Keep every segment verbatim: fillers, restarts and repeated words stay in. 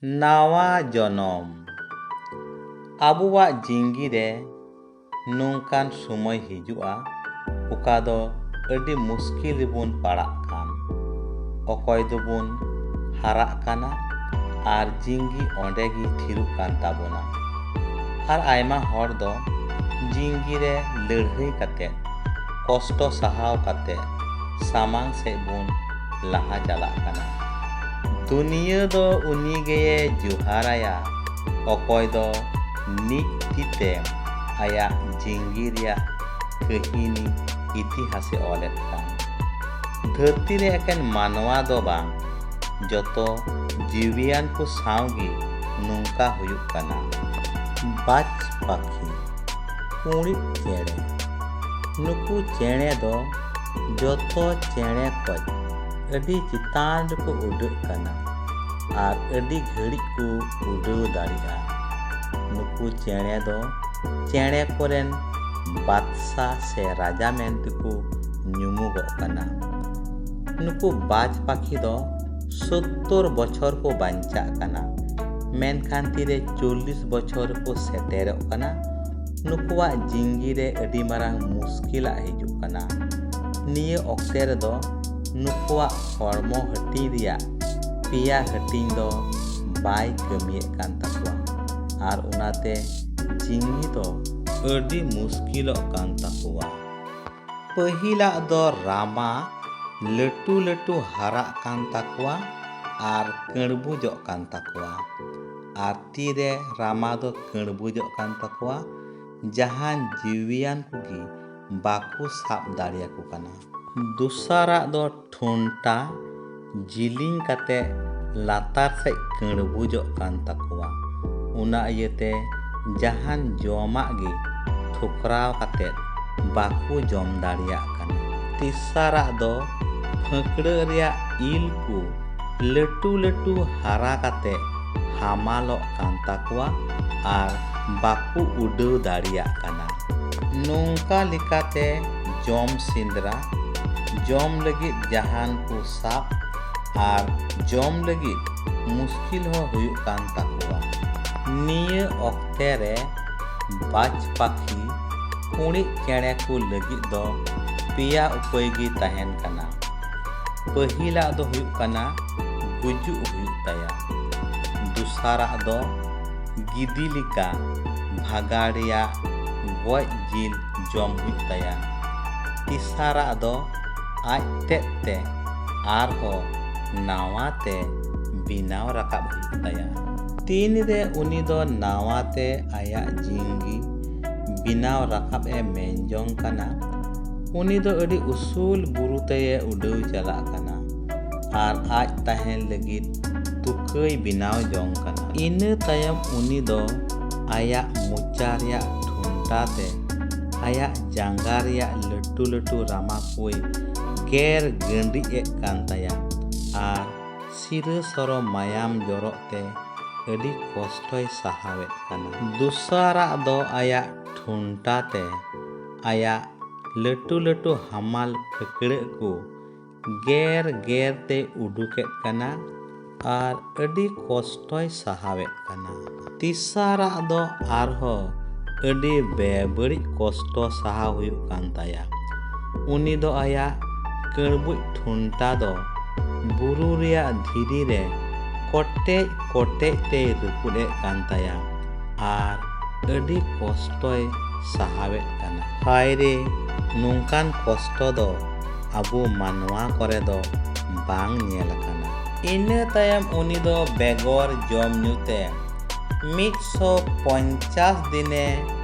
ᱱᱟᱣᱟ ᱡᱚᱱᱚᱢ᱾ ᱟᱵᱚᱣᱟᱜ ᱡᱤᱝᱜᱤ ᱨᱮ ᱱᱚᱝᱠᱟᱱ ᱥᱚᱢᱚᱭ ᱦᱤᱡᱩᱜᱼᱟ, ᱚᱠᱟ ᱫᱚ ᱟᱹᱰᱤ ᱢᱩᱥᱠᱤᱞ ᱨᱮᱵᱚᱱ ᱯᱟᱲᱟᱜ ᱠᱟᱱ᱾ ᱚᱠᱚᱭ ᱫᱚᱵᱚᱱ ᱦᱟᱨᱟᱜ ᱠᱟᱱᱟ ᱟᱨ ᱡᱤᱝᱜᱤ ᱚᱸᱰᱮ ᱜᱮ ᱛᱷᱤᱨᱚᱜ ᱠᱟᱱ ᱛᱟᱵᱚᱱᱟ᱾ ᱟᱨ ᱟᱭᱢᱟ ᱦᱚᱲ ᱫᱚ ᱡᱤᱝᱜᱤ ᱨᱮ ᱞᱟᱹᱲᱦᱟᱹᱭ ᱠᱟᱛᱮ, ᱠᱚᱥᱴᱚ ᱥᱟᱦᱟᱣ ᱠᱟᱛᱮ ᱥᱟᱢᱟᱝ ᱥᱮᱫ ᱵᱚᱱ ᱞᱟᱦᱟ ᱪᱟᱞᱟᱜ ᱠᱟᱱᱟ᱾ ᱫᱩᱱᱤᱭᱟᱹ ᱫᱚ ᱩᱱᱤ ᱜᱮᱭᱮ ᱡᱚᱦᱟᱨᱟᱭᱟ, ᱚᱠᱚᱭ ᱫᱚ ᱱᱤᱡ ᱛᱤᱛᱮ ᱟᱭᱟᱜ ᱡᱤᱝᱜᱤ ᱨᱮᱭᱟᱜ ᱠᱟᱹᱦᱤᱱᱤ ᱤᱛᱤᱦᱟᱥᱮ ᱚᱞᱮᱫ ᱠᱟᱱ᱾ ᱫᱷᱟᱹᱨᱛᱤ ᱨᱮ ᱮᱠᱮᱱ ᱢᱟᱱᱣᱟ ᱫᱚ ᱵᱟᱝ, ᱡᱚᱛᱚ ᱡᱤᱣᱤᱭᱟᱱ ᱠᱚ ᱥᱟᱶ ᱜᱮ ᱱᱚᱝᱠᱟ ᱦᱩᱭᱩᱜ ᱠᱟᱱᱟ᱾ ᱵᱟᱡᱽ ᱯᱟᱠᱷᱤ, ᱠᱩᱬᱤᱫ ᱪᱮᱬᱮ᱾ ᱱᱩᱠᱩ ᱪᱮᱬᱮ ᱫᱚ ᱡᱚᱛᱚ ᱪᱮᱬᱮ ᱠᱷᱚᱡ ᱟᱹᱰᱤ ᱪᱮᱛᱟᱱ ᱨᱮᱠᱚ ᱩᱰᱟᱹᱜ ᱠᱟᱱᱟ ᱟᱨ ᱟᱹᱰᱤ ᱜᱷᱟᱹᱲᱤᱡ ᱠᱚ ᱩᱰᱟᱹᱣ ᱫᱟᱲᱮᱭᱟᱜᱼᱟ᱾ ᱱᱩᱠᱩ ᱪᱮᱬᱮ ᱫᱚ ᱪᱮᱬᱮ ᱠᱚᱨᱮᱱ ᱵᱟᱫᱥᱟ ᱥᱮ ᱨᱟᱡᱟ ᱢᱮᱱᱛᱮᱠᱚ ᱧᱩᱢᱩᱜᱚᱜ ᱠᱟᱱᱟ᱾ ᱱᱩᱠᱩ ᱵᱟᱡᱽ ᱯᱟᱠᱷᱤ ᱫᱚ ᱥᱳᱛᱛᱳᱨ ᱵᱚᱪᱷᱚᱨ ᱠᱚ ᱵᱟᱧᱪᱟᱜ ᱠᱟᱱᱟ, ᱢᱮᱱᱠᱷᱟᱱ ᱛᱤᱨᱮ ᱪᱚᱞᱞᱤᱥ ᱵᱚᱪᱷᱚᱨ ᱠᱚ ᱥᱮᱴᱮᱨᱚᱜ ᱠᱟᱱᱟ, ᱱᱩᱠᱩᱣᱟᱜ ᱡᱤᱝᱜᱤ ᱨᱮ ᱟᱹᱰᱤ ᱢᱟᱨᱟᱝ ᱢᱩᱥᱠᱤᱞᱟᱜ ᱦᱤᱡᱩᱜ ᱠᱟᱱᱟ᱾ ᱱᱤᱭᱟᱹ ᱚᱠᱛᱮ ᱨᱮᱫᱚ ᱱᱩᱠᱩᱣᱟᱜ ᱦᱚᱲᱢᱚ ᱦᱟᱹᱴᱤᱧ ᱨᱮᱭᱟᱜ ᱯᱮᱭᱟ ᱦᱟᱹᱴᱤᱧ ᱫᱚ ᱵᱟᱭ ᱠᱟᱹᱢᱤᱭᱮᱫ ᱠᱟᱱ ᱛᱟᱠᱚᱣᱟ ᱟᱨ ᱚᱱᱟᱛᱮ ᱡᱤᱝᱜᱤ ᱫᱚ ᱟᱹᱰᱤ ᱢᱩᱥᱠᱤᱞᱚᱜ ᱠᱟᱱ ᱛᱟᱠᱚᱣᱟ᱾ ᱯᱟᱹᱦᱤᱞᱟᱜ ᱫᱚ ᱨᱟᱢᱟ ᱞᱟᱹᱴᱩ ᱞᱟᱹᱴᱩ ᱦᱟᱨᱟᱜ ᱠᱟᱱ ᱛᱟᱠᱚᱣᱟ ᱟᱨ ᱠᱟᱹᱬᱵᱩᱡᱚᱜ ᱠᱟᱱ ᱛᱟᱠᱚᱣᱟ᱾ ᱟᱨ ᱛᱤᱨᱮ ᱨᱟᱢᱟ ᱫᱚ ᱠᱟᱹᱬᱵᱩᱡᱚᱜ ᱠᱟᱱ ᱛᱟᱠᱚᱣᱟ, ᱡᱟᱦᱟᱱ ᱡᱤᱣᱤᱭᱟᱱ ᱠᱚᱜᱮ ᱵᱟᱠᱚ ᱥᱟᱵ ᱫᱟᱲᱮᱭᱟᱠᱚ ᱠᱟᱱᱟ᱾ ᱫᱚᱥᱟᱨᱟᱜ ᱫᱚ ᱴᱷᱚᱱᱴᱟ ᱡᱤᱞᱤᱧ ᱠᱟᱛᱮ ᱞᱟᱛᱟᱨ ᱥᱮᱫ ᱠᱟᱹᱬᱵᱩᱡᱚᱜ ᱠᱟᱱ ᱛᱟᱠᱚᱣᱟ᱾ ᱚᱱᱟ ᱤᱭᱟᱹᱛᱮ ᱡᱟᱦᱟᱱ ᱡᱚᱢᱟᱜ ᱜᱮ ᱴᱷᱚᱠᱨᱟᱣ ᱠᱟᱛᱮ ᱵᱟᱠᱚ ᱡᱚᱢ ᱫᱟᱲᱮᱭᱟᱜ ᱠᱟᱱᱟ᱾ ᱛᱮᱥᱟᱨᱟᱜ ᱫᱚ ᱯᱷᱟᱹᱠᱲᱟᱹᱜ ᱨᱮᱭᱟᱜ ᱤᱞ ᱠᱚ ᱞᱟᱹᱴᱩ ᱞᱟᱹᱴᱩ ᱦᱟᱨᱟ ᱠᱟᱛᱮ ᱦᱟᱢᱟᱞᱚᱜ ᱠᱟᱱ ᱛᱟᱠᱚᱣᱟ ᱟᱨ ᱵᱟᱠᱚ ᱩᱰᱟᱹᱣ ᱫᱟᱲᱮᱭᱟᱜ ᱠᱟᱱᱟ᱾ ᱱᱚᱝᱠᱟ ᱞᱮᱠᱟᱛᱮ ᱡᱚᱢ ᱥᱮᱸᱫᱽᱨᱟ, ᱡᱚᱢ ᱞᱟᱹᱜᱤᱫ ᱡᱟᱦᱟᱱ ᱠᱚ ᱥᱟᱵ ᱟᱨ ᱡᱚᱢ ᱞᱟᱹᱜᱤᱫ ᱢᱩᱥᱠᱤᱞ ᱦᱚᱸ ᱦᱩᱭᱩᱜ ᱠᱟᱱ ᱛᱟᱠᱚᱣᱟ᱾ ᱱᱤᱭᱟᱹ ᱚᱠᱛᱮ ᱨᱮ ᱵᱟᱡᱽ ᱯᱟᱠᱷᱤ ᱠᱩᱬᱤᱫ ᱪᱮᱬᱮ ᱠᱚ ᱞᱟᱹᱜᱤᱫ ᱫᱚ ᱯᱮᱭᱟ ᱩᱯᱟᱹᱭ ᱜᱮ ᱛᱟᱦᱮᱱ ᱠᱟᱱᱟ᱾ ᱯᱟᱹᱦᱤᱞᱟᱜ ᱫᱚ ᱦᱩᱭᱩᱜ ᱠᱟᱱᱟ ᱜᱩᱡᱩᱜ ᱦᱩᱭᱩᱜ ᱛᱟᱭᱟ, ᱫᱚᱥᱟᱨᱟᱜ ᱫᱚ ᱜᱤᱫᱤ ᱞᱮᱠᱟ ᱵᱷᱟᱜᱟᱲ ᱨᱮᱭᱟᱜ ᱜᱚᱡ ᱡᱤᱞ ᱡᱚᱢ ᱦᱩᱭᱩᱜ ᱛᱟᱭᱟ, ᱛᱮᱥᱟᱨᱟᱜ ᱫᱚ ᱟᱡ ᱛᱮᱫ ᱛᱮ ᱟᱨᱦᱚᱸ ᱱᱟᱣᱟ ᱛᱮ ᱵᱮᱱᱟᱣ ᱨᱟᱠᱟᱵ ᱦᱩᱭᱩᱜ ᱛᱟᱭᱟ᱾ ᱛᱤᱱᱨᱮ ᱩᱱᱤ ᱫᱚ ᱱᱟᱣᱟ ᱛᱮ ᱟᱭᱟᱜ ᱡᱤᱣᱤ ᱵᱮᱱᱟᱣ ᱨᱟᱠᱟᱵ ᱮ ᱢᱮᱱ ᱡᱚᱝ ᱠᱟᱱᱟ, ᱩᱱᱤ ᱫᱚ ᱟᱹᱰᱤ ᱩᱥᱩᱞ ᱵᱩᱨᱩ ᱛᱮᱭ ᱩᱰᱟᱹᱣ ᱪᱟᱞᱟᱜ ᱠᱟᱱᱟ ᱟᱨ ᱟᱡ ᱛᱟᱦᱮᱱ ᱞᱟᱹᱜᱤᱫ ᱛᱩᱠᱟᱹᱭ ᱵᱮᱱᱟᱣ ᱡᱚᱝ ᱠᱟᱱᱟ᱾ ᱤᱱᱟᱹ ᱛᱟᱭᱚᱢ ᱩᱱᱤ ᱫᱚ ᱟᱭᱟᱜ ᱢᱚᱪᱟ ᱨᱮᱭᱟᱜ ᱴᱷᱩᱱᱴᱟ ᱛᱮ ᱟᱭᱟᱜ ᱡᱟᱸᱜᱟ ᱨᱮᱭᱟᱜ ᱞᱟᱹᱴᱩ ᱞᱟᱹᱴᱩ ᱨᱟᱢᱟ ᱠᱚᱭ ᱜᱮᱨ ᱜᱟᱹᱰᱤᱡ ᱮᱫ ᱠᱟᱱ ᱛᱟᱭᱟ ᱟᱨ ᱥᱤᱨᱟᱹ ᱥᱚᱨᱚ ᱢᱟᱭᱟᱢ ᱡᱚᱨᱚᱜ ᱛᱮ ᱟᱹᱰᱤ ᱠᱚᱥᱴᱚᱭ ᱥᱟᱦᱟᱣᱮᱫ ᱠᱟᱱᱟ᱾ ᱫᱚᱥᱟᱨᱟᱜ ᱫᱚ ᱟᱭᱟᱜ ᱴᱷᱩᱱᱴᱟ ᱛᱮ ᱟᱭᱟᱜ ᱞᱟᱹᱴᱩ ᱞᱟᱹᱴᱩ ᱦᱟᱢᱟᱞ ᱯᱷᱟᱹᱠᱲᱟᱹᱜ ᱠᱚ ᱜᱮᱨ ᱜᱮᱨ ᱛᱮ ᱩᱰᱩᱠᱮᱫ ᱠᱟᱱᱟ ᱟᱨ ᱟᱹᱰᱤ ᱠᱚᱥᱴᱚᱭ ᱥᱟᱦᱟᱣᱮᱫ ᱠᱟᱱᱟ᱾ ᱛᱮᱥᱟᱨᱟᱜ ᱫᱚ ᱟᱨᱦᱚᱸ ᱟᱹᱰᱤ ᱵᱮᱵᱟᱹᱲᱤᱡ ᱠᱚᱥᱴᱚ ᱥᱟᱦᱟᱣ ᱦᱩᱭᱩᱜ ᱠᱟᱱ ᱛᱟᱭᱟ᱾ ᱩᱱᱤ ᱫᱚ ᱟᱭᱟᱜ ᱠᱟᱹᱬᱵᱩᱡ ᱴᱷᱩᱱᱴᱟ ᱫᱚ ᱵᱩᱨᱩ ᱨᱮᱭᱟᱜ ᱫᱷᱤᱨᱤ ᱨᱮ ᱠᱚᱴᱮᱡ ᱠᱚᱴᱮᱡ ᱛᱮᱭ ᱨᱟᱹᱯᱩᱫ ᱮᱫ ᱠᱟᱱ ᱛᱟᱭᱟ ᱟᱨ ᱟᱹᱰᱤ ᱠᱚᱥᱴᱚᱭ ᱥᱟᱦᱟᱣᱮᱫ ᱠᱟᱱᱟ᱾ ᱦᱟᱭ ᱨᱮ, ᱱᱚᱝᱠᱟᱱ ᱠᱚᱥᱴᱚ ᱫᱚ ᱟᱵᱚ ᱢᱟᱱᱣᱟ ᱠᱚᱨᱮ ᱫᱚ ᱵᱟᱝ ᱧᱮᱞ ᱟᱠᱟᱱᱟ᱾ ᱤᱱᱟᱹ ᱛᱟᱭᱚᱢ ᱩᱱᱤ ᱫᱚ ᱵᱮᱜᱚᱨ ᱡᱚᱢ ᱧᱩ ᱛᱮ ᱢᱤᱫ ᱥᱚ ᱯᱚᱧᱪᱟᱥ ᱫᱤᱱᱮ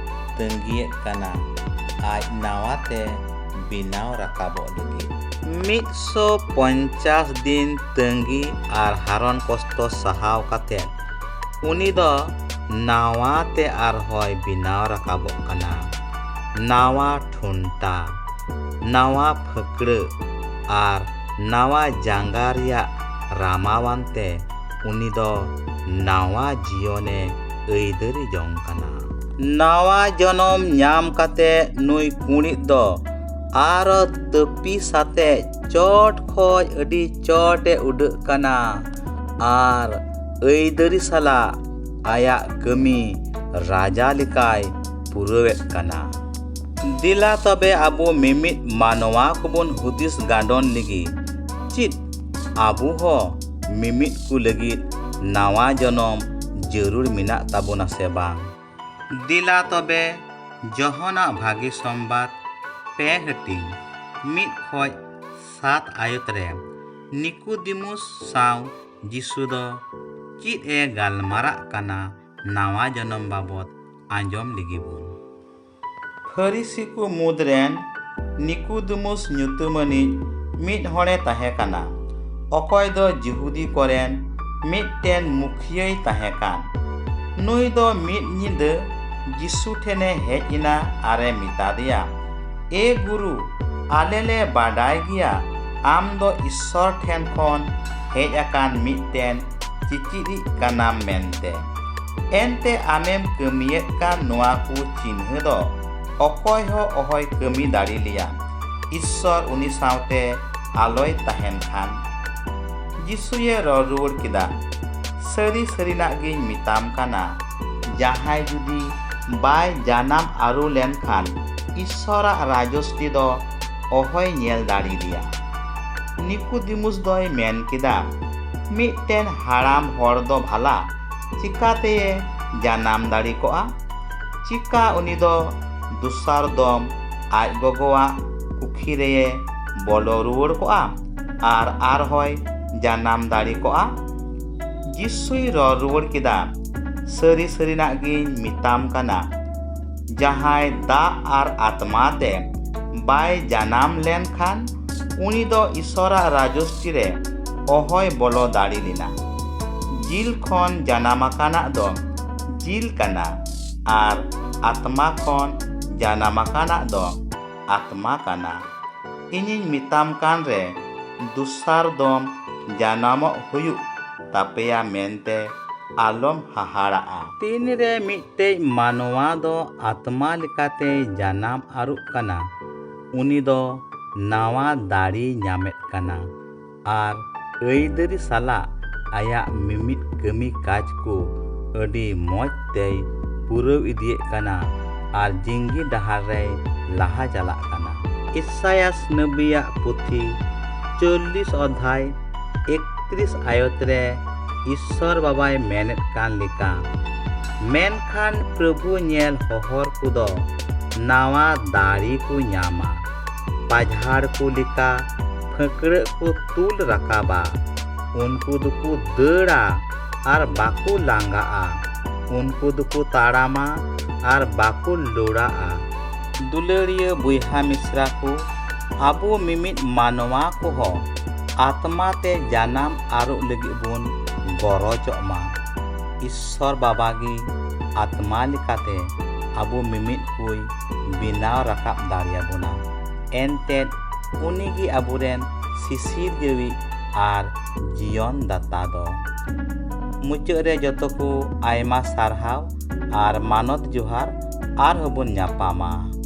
ᱛᱟᱺᱜᱤᱭᱮᱫ ᱠᱟᱱᱟ ᱟᱡ ᱱᱟᱣᱟ ᱛᱮ ᱵᱮᱱᱟᱣ ᱨᱟᱠᱟᱵᱚᱜ ᱞᱟᱹᱜᱤᱫ᱾ ᱢᱤᱫ ᱥᱚ ᱯᱚᱧᱪᱟᱥ ᱫᱤᱱ ᱛᱟᱺᱜᱤ ᱟᱨ ᱦᱟᱨᱚᱱ ᱠᱚᱥᱴᱚ ᱥᱟᱦᱟᱣ ᱠᱟᱛᱮ ᱩᱱᱤ ᱫᱚ ᱱᱟᱣᱟ ᱛᱮ ᱟᱨᱦᱚᱸᱭ ᱵᱮᱱᱟᱣ ᱨᱟᱠᱟᱵᱚᱜ ᱠᱟᱱᱟ᱾ ᱱᱟᱣᱟ ᱴᱷᱩᱱᱴᱟ, ᱱᱟᱣᱟ ᱯᱷᱟᱹᱠᱲᱟᱹᱜ ᱟᱨ ᱱᱟᱣᱟ ᱡᱟᱸᱜᱟ ᱨᱮᱭᱟᱜ ᱨᱟᱢᱟᱣᱟᱱ ᱛᱮ ᱩᱱᱤ ᱫᱚ ᱱᱟᱣᱟ ᱡᱤᱭᱚᱱᱮ ᱟᱹᱭᱫᱟᱹᱨᱤ ᱡᱚᱝ ᱠᱟᱱᱟ᱾ ᱱᱟᱣᱟ ᱡᱚᱱᱚᱢ ᱧᱟᱢ ᱠᱟᱛᱮ ᱱᱩᱭ ᱠᱩᱬᱤᱫ ᱫᱚ ᱟᱨᱚ ᱛᱟᱹᱯᱤᱥ ᱟᱛᱮ ᱪᱚᱴ ᱠᱷᱚᱡ ᱟᱹᱰᱤ ᱪᱚᱴ ᱮ ᱩᱰᱟᱹᱜ ᱠᱟᱱᱟ᱾ ᱟᱨ ᱟᱹᱭᱫᱟᱹᱨᱤ ᱥᱟᱞᱟᱜ ᱟᱭᱟᱜ ᱠᱟᱹᱢᱤ ᱨᱟᱡᱟ ᱞᱮᱠᱟᱭ ᱯᱩᱨᱟᱹᱣᱮᱫ ᱠᱟᱱᱟ᱾ ᱫᱮᱞᱟ ᱛᱚᱵᱮ ᱟᱵᱚ ᱢᱤᱢᱤᱫ ᱢᱟᱱᱣᱟ ᱠᱚᱵᱚᱱ ᱦᱩᱫᱤᱥ ᱜᱟᱸᱰᱚᱱ ᱞᱟᱹᱜᱤᱫ, ᱪᱮᱫ ᱟᱵᱚ ᱦᱚᱸ ᱢᱤᱢᱤᱫ ᱠᱚ ᱞᱟᱹᱜᱤᱫ ᱱᱟᱣᱟ ᱡᱚᱱᱚᱢ ᱡᱟᱹᱨᱩᱲ ᱢᱮᱱᱟᱜ ᱛᱟᱵᱚᱱᱟ ᱥᱮ ᱵᱟᱝ? ᱫᱮᱞᱟ ᱛᱚᱵᱮ ᱡᱚᱦᱚᱱᱟᱜ ᱵᱷᱟᱜᱮ ᱥᱚᱢᱵᱟᱫ ᱯᱮ ᱦᱟᱹᱴᱤᱧ ᱢᱤᱫ ᱠᱷᱚᱡ ᱥᱟᱛ ᱟᱭᱚᱛ ᱨᱮ ᱱᱤᱠᱩᱫᱤᱢᱩᱥ ᱥᱟᱶ ᱡᱤᱥᱩ ᱫᱚ ᱪᱮᱫ ᱮ ᱜᱟᱞᱢᱟᱨᱟᱜ ᱠᱟᱱᱟ, ᱱᱟᱣᱟ ᱡᱚᱱᱚᱢ ᱵᱟᱵᱚᱛ ᱟᱸᱡᱚᱢ ᱞᱮᱜᱮ ᱵᱚᱱ᱾ ᱯᱷᱟᱹᱨᱤᱥᱤ ᱠᱚ ᱢᱩᱫᱽ ᱨᱮᱱ ᱱᱤᱠᱩᱫᱤᱢᱩᱥ ᱧᱩᱛᱩᱢᱟᱱᱤᱡ ᱢᱤᱫ ᱦᱚᱲᱮ ᱛᱟᱦᱮᱸ ᱠᱟᱱᱟ, ᱚᱠᱚᱭ ᱫᱚ ᱡᱤᱦᱩᱫᱤ ᱠᱚᱨᱮᱱ ᱢᱤᱫᱴᱮᱱ ᱢᱩᱠᱷᱤᱭᱟᱹᱭ ᱛᱟᱦᱮᱸ ᱠᱟᱱ᱾ ᱱᱩᱭ ᱫᱚ ᱢᱤᱫ ᱧᱤᱫᱟᱹ ᱡᱤᱥᱩ ᱴᱷᱮᱱᱮ ᱦᱮᱡ ᱮᱱᱟ ᱟᱨᱮ ᱢᱮᱛᱟᱫᱮᱭᱟ, "ᱮ ᱜᱩᱨᱩ, ᱟᱞᱮ ᱞᱮ ᱵᱟᱰᱟᱭ ᱜᱮᱭᱟ ᱟᱢ ᱫᱚ ᱤᱥᱥᱚᱨ ᱴᱷᱮᱱ ᱠᱷᱚᱱ ᱦᱮᱡ ᱟᱠᱟᱱ ᱢᱤᱫᱴᱮᱱ ᱪᱤᱪᱤᱫᱤᱡ ᱠᱟᱱᱟᱢ ᱢᱮᱱᱛᱮ᱾ ᱮᱱᱛᱮ ᱟᱢᱮᱢ ᱠᱟᱹᱢᱤᱭᱮᱫ ᱠᱟᱱ ᱱᱚᱣᱟ ᱠᱚ ᱪᱤᱱᱦᱟᱹ ᱫᱚ ᱚᱠᱚᱭ ᱦᱚᱸ ᱚᱦᱚᱭ ᱠᱟᱹᱢᱤ ᱫᱟᱲᱮ ᱞᱮᱭᱟ, ᱤᱥᱥᱚᱨ ᱩᱱᱤ ᱥᱟᱶᱛᱮ ᱟᱞᱚᱭ ᱛᱟᱦᱮᱱ ᱠᱷᱟᱱ?" ᱡᱤᱥᱩᱭᱮ ᱨᱚᱲ ᱨᱩᱣᱟᱹᱲ ᱠᱮᱫᱟ, "ᱥᱟᱹᱨᱤ ᱥᱟᱹᱨᱤᱱᱟᱜ ᱜᱤᱧ ᱢᱮᱛᱟᱢ ᱠᱟᱱᱟ, ᱡᱟᱦᱟᱸᱭ ᱡᱩᱫᱤ ᱵᱟᱭ ᱡᱟᱱᱟᱢ ᱟᱹᱨᱩ ᱞᱮᱱᱠᱷᱟᱱ ᱤᱥᱥᱚᱨᱟᱜ ᱨᱟᱡᱚᱥᱴᱤ ᱫᱚ ᱚᱦᱚᱭ ᱧᱮᱞ ᱫᱟᱲᱮ ᱞᱮᱭᱟ᱾" ᱱᱤᱠᱩᱫᱤᱢᱩᱥ ᱫᱚᱭ ᱢᱮᱱ ᱠᱮᱫᱟ, "ᱢᱤᱫᱴᱮᱱ ᱦᱟᱲᱟᱢ ᱦᱚᱲ ᱫᱚ ᱵᱷᱟᱞᱟ ᱪᱤᱠᱟᱛᱮᱭᱮ ᱡᱟᱱᱟᱢ ᱫᱟᱲᱮ ᱠᱚᱜᱼᱟ? ᱪᱤᱠᱟ ᱩᱱᱤ ᱫᱚ ᱫᱚᱥᱟᱨ ᱫᱚᱢ ᱟᱡ ᱜᱚᱜᱚᱣᱟᱜ ᱠᱩᱠᱷᱤ ᱨᱮᱭᱮ ᱵᱚᱞᱚ ᱨᱩᱣᱟᱹᱲ ᱠᱚᱜᱼᱟ ᱟᱨ ᱟᱨᱦᱚᱸᱭ ᱡᱟᱱᱟᱢ ᱫᱟᱲᱮ ᱠᱚᱜᱼᱟ?" ᱡᱤᱥᱩᱭ ᱨᱚᱲ ᱨᱩᱣᱟᱹᱲ ᱠᱮᱫᱟ, "ᱥᱟᱹᱨᱤ ᱥᱟᱹᱨᱤᱱᱟᱜ ᱜᱤᱧ ᱢᱮᱛᱟᱢ ᱠᱟᱱᱟ, ᱡᱟᱦᱟᱸᱭ ᱫᱟᱜ ᱟᱨ ᱟᱛᱢᱟ ᱛᱮ ᱵᱟᱭ ᱡᱟᱱᱟᱢ ᱞᱮᱱᱠᱷᱟᱱ ᱩᱱᱤ ᱫᱚ ᱤᱥᱚᱨᱟᱜ ᱨᱟᱡᱚᱥᱴᱤ ᱨᱮ ᱚᱦᱚᱭ ᱵᱚᱞᱚ ᱫᱟᱲᱮ ᱞᱮᱱᱟ᱾ ᱡᱤᱞ ᱠᱷᱚᱱ ᱡᱟᱱᱟᱢ ᱟᱠᱟᱱᱟᱜ ᱫᱚ ᱡᱤᱞ ᱠᱟᱱᱟ ᱟᱨ ᱟᱛᱢᱟ ᱠᱷᱚᱱ ᱡᱟᱱᱟᱢ ᱟᱠᱟᱱᱟᱜ ᱫᱚ ᱟᱛᱢᱟ ᱠᱟᱱᱟ᱾ ᱤᱧᱤᱧ ᱢᱮᱛᱟᱢ ᱠᱟᱱ ᱨᱮ ᱫᱚᱥᱟᱨ ᱫᱚᱢ ᱡᱟᱱᱟᱢᱚᱜ ᱦᱩᱭᱩᱜ ᱛᱟᱯᱮᱭᱟ ᱢᱮᱱᱛᱮ ᱟᱞᱚᱢ ᱦᱟᱦᱟᱲᱟᱜᱼᱟ᱾ ᱛᱤᱱᱨᱮ ᱢᱤᱫᱴᱮᱡ ᱢᱟᱱᱣᱟ ᱫᱚ ᱟᱛᱢᱟ ᱞᱮᱠᱟᱛᱮ ᱡᱟᱱᱟᱢ ᱟᱹᱨᱩᱜ ᱠᱟᱱᱟ, ᱩᱱᱤ ᱫᱚ ᱱᱟᱣᱟ ᱫᱟᱲᱮᱭ ᱧᱟᱢᱮᱫ ᱠᱟᱱᱟ ᱟᱨ ᱟᱹᱭᱫᱟᱹᱨᱤ ᱥᱟᱞᱟᱜ ᱟᱭᱟᱜ ᱢᱤᱢᱤᱫ ᱠᱟᱹᱢᱤ ᱠᱟᱡᱽ ᱠᱚ ᱟᱹᱰᱤ ᱢᱚᱡᱽ ᱛᱮᱭ ᱯᱩᱨᱟᱹᱣ ᱤᱫᱤᱭᱮᱫ ᱠᱟᱱᱟ ᱟᱨ ᱡᱤᱝᱜᱤ ᱰᱟᱦᱟᱨ ᱨᱮᱭ ᱞᱟᱦᱟ ᱪᱟᱞᱟᱜ ᱠᱟᱱᱟ᱾ ᱤᱥᱟᱭᱟᱥ ᱱᱟᱵᱤᱭᱟᱜ ᱯᱩᱛᱷᱤ ᱪᱚᱞᱞᱤᱥ ᱚᱫᱷᱟᱭ ᱮᱠᱛᱨᱤᱥ ᱟᱭᱚᱛ ᱨᱮ ᱤᱥᱥᱚᱨ ᱵᱟᱵᱟᱭ ᱢᱮᱱᱮᱫ ᱠᱟᱱ ᱞᱮᱠᱟ, ᱢᱮᱱᱠᱷᱟᱱ ᱯᱨᱚᱵᱷᱩ ᱧᱮᱞ ᱦᱚᱦᱚᱨ ᱠᱚᱫᱚ ᱱᱟᱣᱟ ᱫᱟᱲᱮ ᱠᱚ ᱧᱟᱢᱟ, ᱯᱟᱡᱷᱟᱲ ᱠᱚ ᱞᱮᱠᱟ ᱯᱷᱟᱹᱠᱲᱟᱹᱜ ᱠᱚ ᱛᱩᱞ ᱨᱟᱠᱟᱵᱟ, ᱩᱱᱠᱩ ᱫᱚᱠᱚ ᱫᱟᱹᱲᱟ ᱟᱨ ᱵᱟᱠᱚ ᱞᱟᱸᱜᱟᱜᱼᱟ, ᱩᱱᱠᱩ ᱫᱚᱠᱚ ᱛᱟᱲᱟᱢᱟ ᱟᱨ ᱵᱟᱠᱚ ᱞᱚᱲᱟᱜᱼᱟ᱾ ᱫᱩᱞᱟᱹᱲᱤᱭᱟᱹ ᱵᱚᱭᱦᱟ ᱢᱤᱥᱨᱟ ᱠᱚ, ᱟᱵᱚ ᱢᱤᱢᱤᱫ ᱢᱟᱱᱣᱟ ᱠᱚᱦᱚᱸ ᱟᱛᱢᱟ ᱛᱮ ᱡᱟᱱᱟᱢ ᱟᱹᱨᱩᱜ ᱞᱟᱹᱜᱤᱫ ᱵᱚᱱ ᱜᱚᱨᱚᱡᱚᱜ ᱢᱟ᱾ ᱤᱥᱥᱚᱨ ᱵᱟᱵᱟ ᱜᱮ ᱟᱛᱢᱟ ᱞᱮᱠᱟᱛᱮ ᱟᱵᱚ ᱢᱤᱢᱤᱫ ᱠᱚᱭ ᱵᱮᱱᱟᱣ ᱨᱟᱠᱟᱵ ᱫᱟᱲᱮᱭᱟᱵᱚᱱᱟ᱾ ᱮᱱᱛᱮᱫ ᱩᱱᱤ ᱜᱮ ᱟᱵᱚᱨᱮᱱ ᱥᱤᱥᱤᱨᱡᱟᱹᱣᱤᱡ ᱟᱨ ᱡᱤᱭᱚᱱ ᱫᱟᱛᱟ ᱫᱚ᱾ ᱢᱩᱪᱟᱹᱫ ᱨᱮ ᱡᱚᱛᱚ ᱠᱚ ᱟᱭᱢᱟ ᱥᱟᱨᱦᱟᱣ ᱟᱨ ᱢᱟᱱᱚᱛ ᱡᱚᱦᱟᱨ, ᱟᱨᱦᱚᱸ ᱵᱚᱱ ᱧᱟᱯᱟᱢᱟ᱾